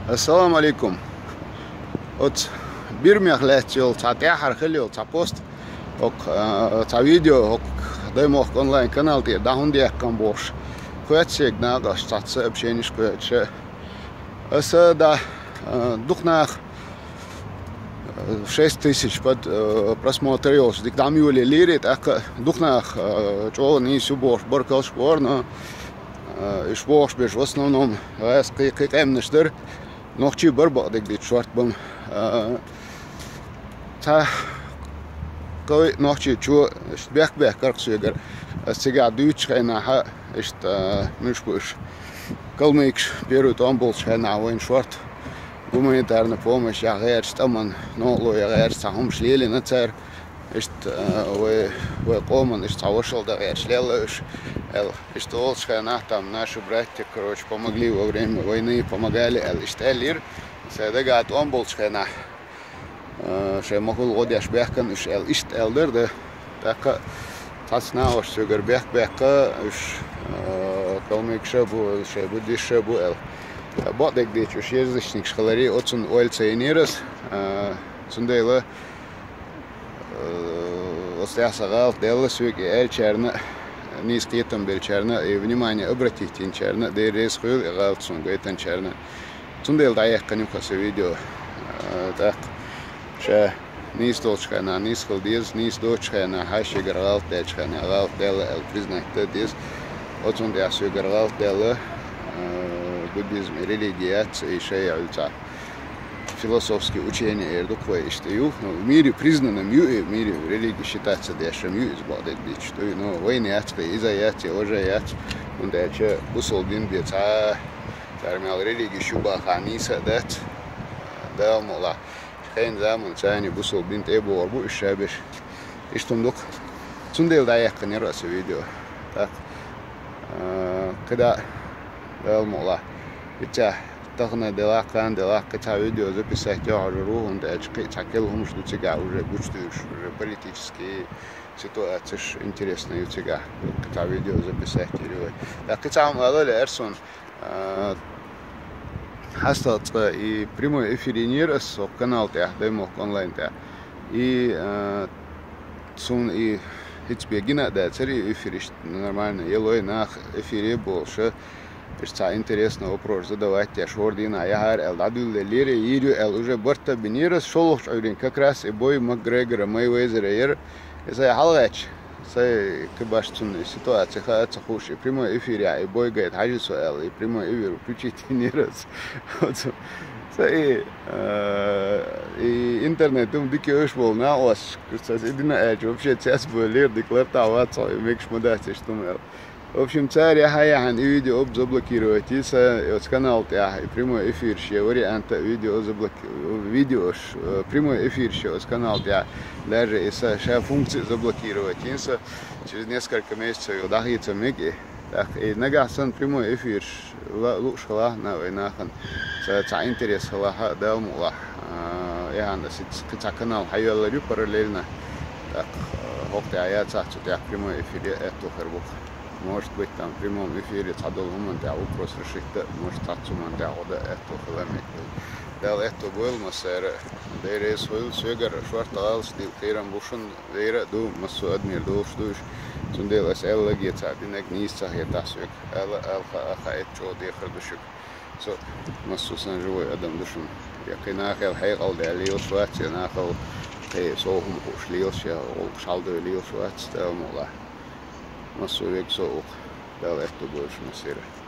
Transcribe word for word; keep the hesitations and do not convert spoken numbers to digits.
Ассаламу алейкум. Оцу Бирмех лаьцна йолу цхьа тӀаьххьара хилла йолу цхьа пост, хӀокху, а, цхьа видео хӀокху Даймохк онлайн канал тӀера дӀа хӀунда яьккхина бохуш, кхоьссина накъост цхьацца сообщенеш кхоьссина. Аса да, а, дукха нах, а, шесть тысяч под, а, просмотр йолуш дика дӀа ма йолаелира, тӀаккха дукха нах, а, чӀогӀа нийса ю бохуш баркаллаш бора, но, а, уьш бохуш берш в основном гӀазкхий кхин къаьмнаш дара. Нохчий бара бакъдерг дийцча шорта бан. А, цхьа кхо-, нохчичо иштта бехк-бехкара соьгара. Ас цигахь дуьйцучу хенахь, иштта, а, муьлш бу уьш, калмыкаш первый тӀом болчу хенахь вайна шорта гуманитарная помощь яха гӀерташ, тӀаман новкъарло яха гӀерташ цхьа хӀумаш лелийна цара. Иштта, а, вай, вай къоман иштта цхьа вашалла дан гӀерташ лелла уьш, аьлла. Иштта олучу хенахь там наши братья, короче, помогли во время войны, помогали, аьлла, иштта аьллера. Сайн дагахь тӀом болчу хенахь, а, шайн ма хуьлу гӀо деш баьхкина уьш, аьлла, иштта аьлла дара, да. ТӀаккха цхьацца накъост соьгара бехк-бехка уьш, а, калмыкаш а бу, шайн буддисташ а бу, аьлла. Бакъдерг дийцча уьш язычникаш хиларе, оцунна ойла ца йинера ас, а, цундела Э, оцу тӀехь сан гӀалат даьлла соьга и аьллачарна, нийса кхетам беллачарна, и внимание обратить йинчарна, Дела реза хуьлда и гӀалат суна гайтинчарна. Цундела дӀаяьккхина ю-кх аса видео. Э, тӀаккха ша нийса долчу хенахь нийса хила деза, нийса доцучу хенахь, хьан шегара гӀалат даьллачу хенахь, гӀалат даьлла аьлла признать дан деза. Оцунна тӀехь соьгара гӀалат даьлла, э, буддизм и религия яц, и шайн яьлла цхьа философский учение эр ду-кх вай иштта ю. Ну, в мире признанным ю и, в мире религия считаться дешам ю иза бакъдерг дийцча дуй. Ну, вайна яц кхин, иза яц, я важа яц. ХӀунда аьлча бусалба дин бен цхьа цара мел религия шу бахахь нийса а дац. Дала мукъалахь. Шайн заман царна бусалба дин тӀе а бохур бу уьш шабеш. Иштта хӀума ду-кх. Цундела дӀаяьккхинера аса видео. Так. А, кхидӀа, Дала мукъалахь. Иццехь тахана делахь, кхана делахь, кхин цхьа видео записать йо хьожур ву, хӀунда аьлча кхин а цхьа кхин хӀумаш ду цигахь уже гучудуьйш, уже политический ситуацеш интересный ю цигахь. Кхин цхьа видео записать йир вай. ТӀаккха кхин цхьа хӀума ала лаьара суна, а, хьастагӀа цкъа и прямой эфир йинера ас хӀокху канал тӀехь, Даймохк онлайн тӀехь. И, а, суна и хӀинца бен гина а дацара и эфир иштта нормально ялой, нах эфире а болуша. Иштта цхьа интересный вопрос задавать деш хӀора дийнахь яхьара аьлла, дӀадуьллале леррина йийр ю аьлла, уже барт а бинера ас шолгӀачу Ӏуьйренга, как раз и бой Макгрегора, Мейвезера яра. И сайн хьалагӀаьттича, сайн кхин башха цунна и ситуаци хаа ца хууш, и прямой эфирехь и бой гайта хьажи со аьлла, и прямой эфир включить йинера ас. Оцу, сайн и, э, и интернет хӀума дика йойуш болу накъосташка, аса и дина аьлча, вообще цецбевллера, дика лартахь вац хьо, и мегаш ма дац иштта хӀума аьлла. В общем, цара яхьа-яхьана и видео оба заблокировать йина, сан оцу канал тӀехь и прямой эфир шен варианта видео заблоки-, видеош, э, прямой эфир шен оцу канал тӀехь, даже и сан ша функция заблокировать йина, сан через несколько месяцев йо дӀахеца мега и. ТӀаккха и нагахь санна прямой эфирш ла-, лууш хилахь на вай нахана, ца, цхьа интерес хилахь а, Дала мукъалахь, а, яхьана аса кхин цхьа канал хьайоьллар ю параллельно. ТӀаккха, э, хӀокху тӀехь яцахь, цу тӀехь прямой эфир я аьтту хир бу-кх. Может быть, там в прямом эфире цхьадолу хӀуманна тӀехь вопрос решить дан а, может, цхьацца хӀуманна тӀехь гӀо дан а аьтту хила мега. Дала аьтту бойла массара а. Дела реза хуьлда, соьгара шорта гӀалаташ дийла кхерам бу шуна, вер а ду, массо а адамера долуш ду уьш. Цундела аса аьлларг а цхьаъ динарг нийса ца хетахь соьга, ала а, ала хаа а, хаийта чӀогӀа дехар ду шуьга. Со массо а санна живой адам ду шуна. Я кхин нахал хьекъал даьлла лелаш вац, я нахал кхин сов хӀума хууш лелаш, я гӀуллакхаш хьалдой лелаш вац, Дала мукъалахь. Массо а вега со а ву-кх, Дала аьтту бойла шуна массера а.